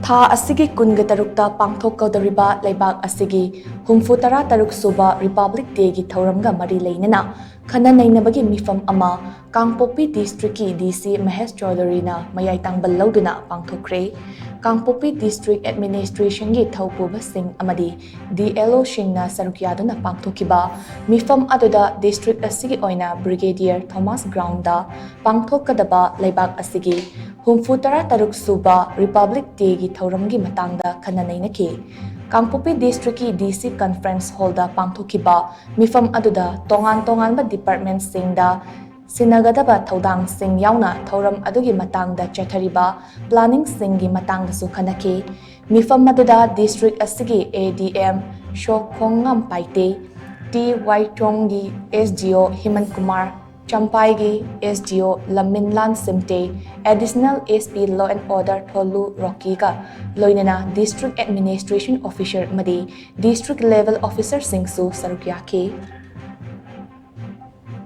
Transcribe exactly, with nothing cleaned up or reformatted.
ꯊꯥ ꯑꯁꯤꯒꯤ ꯀꯨꯟꯒ ꯇꯔꯨꯛꯇ ꯄꯥꯡꯊꯣꯛꯀꯗꯧꯔꯤꯕ ꯂꯩꯕꯥꯛ ꯑꯁꯤꯒꯤ ꯍꯨꯝꯐꯨ ꯇꯔꯥ ꯇꯔꯨꯛ ꯁꯨꯕ Republic Day ꯒꯤ ꯊꯧꯔꯝꯒ ꯃꯔꯤ ꯂꯩꯅꯅ ꯈꯟꯅ ꯅꯩꯅꯕꯒꯤ ꯃꯤꯐꯝ ꯑꯃ ꯀꯥꯡꯄꯣꯛꯄꯤ district ꯀꯤ D C ꯃꯍꯦꯁ ꯆꯧꯙꯨꯔꯤꯅ ꯃꯌꯥꯏ ꯇꯥꯡꯕꯜ ꯂꯧꯗꯨꯅ ꯄꯥꯡꯊꯣꯛꯈ꯭ꯔꯦ꯫ ꯀꯥꯡꯄꯣꯛꯄꯤ district administration ꯒꯤ ꯊꯧꯄꯨꯕꯁꯤꯡ ꯑꯃꯗꯤ D L O ꯁꯤꯡꯅ ꯁꯔꯨꯛ ꯌꯥꯗꯨꯅ ꯄꯥꯡꯊꯣꯛꯈꯤꯕ ꯃꯤꯐꯝ ꯑꯗꯨꯗ district ꯑꯁꯤꯒꯤ ꯑꯣꯏꯅ Brigadier Thomas Ground ꯗ ꯄꯥꯡꯊꯣꯛꯀꯗꯕ ꯂꯩꯕꯥꯛ ꯑꯁꯤꯒꯤ ꯍꯨꯝꯐꯨ ꯇꯔꯥ ꯇꯔꯨꯛ ꯁꯨꯕ Republic Day ꯒꯤ ꯊꯧꯔꯝꯒꯤ ꯃꯇꯥꯡꯗ ꯈꯟꯅ ꯅꯩꯅꯈꯤ꯫ ꯀꯥꯡꯄꯣꯛꯄꯤ district ꯀꯤ D C Conference Hall ꯗ ꯄꯥꯡꯊꯣꯛꯈꯤꯕ ꯃꯤꯐꯝ ꯑꯗꯨꯗ ꯇꯣꯉꯥꯟ ꯇꯣꯉꯥꯟꯕ department ꯁꯤꯡꯗ ꯁꯤꯟꯅꯒꯗꯕ ꯊꯧꯗꯥꯡꯁꯤꯡ ꯌꯥꯎꯅ ꯊꯧꯔꯝ ꯑꯗꯨꯒꯤ ꯃꯇꯥꯡꯗ ꯆꯠꯊꯔꯤꯕ planning ꯁꯤꯡꯒꯤ ꯃꯇꯥꯡꯗꯁꯨ ꯈꯟꯅꯈꯤ꯫ ꯃꯤꯐꯝ ꯑꯗꯨꯗ district ꯑꯁꯤꯒꯤ A D M ꯁꯣꯈꯣꯡꯉꯝ ꯄꯥꯏꯇꯦ, ꯇꯤ ꯋꯥꯏꯊꯣꯡꯒꯤ S D O Himan Kumar, ꯆꯝꯄꯥꯏꯒꯤ S D O Lamminlan Simte, Additional S P Law and Order ꯊꯣꯂꯨ ꯔꯣꯀꯤꯒ ꯂꯣꯏꯅꯅ district administration officer ꯑꯃꯗꯤ district level officer ꯁꯤꯡꯁꯨ ꯁꯔꯨꯛ ꯌꯥꯈꯤ꯫